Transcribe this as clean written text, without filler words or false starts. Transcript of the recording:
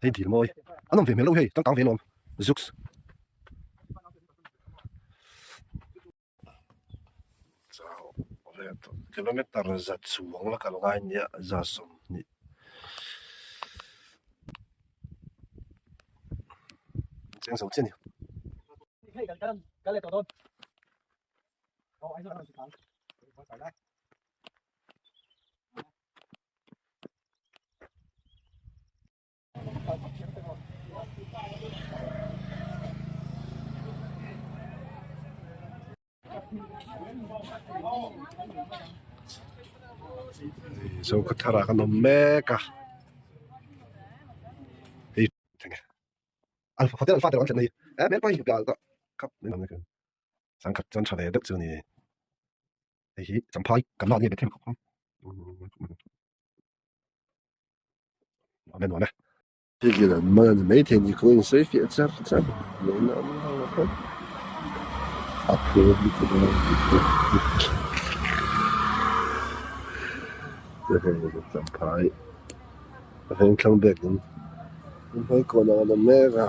Hei dil mawi an awm ve hmel lo hei changkang ve alawm zuks. Kilometer za chuang la kal ngai nia za 20. Cheng zo chiah a ni. Zokhawthar ah kan awm mek a hei alpha hotel alpha te an thlen a ni eh hmel pawh hi sangkhat chuan tha ve deuh chu a ni hei hi champhai kan lak nge bethlehem khawp ang. Nuam e nuam e. Thil an man a ni maithei ni kawng in sawi fiah char char mai na awm lo a a phur lutuk a hei champhai a veng thlang bek in hmai kawn ang an awm mek a.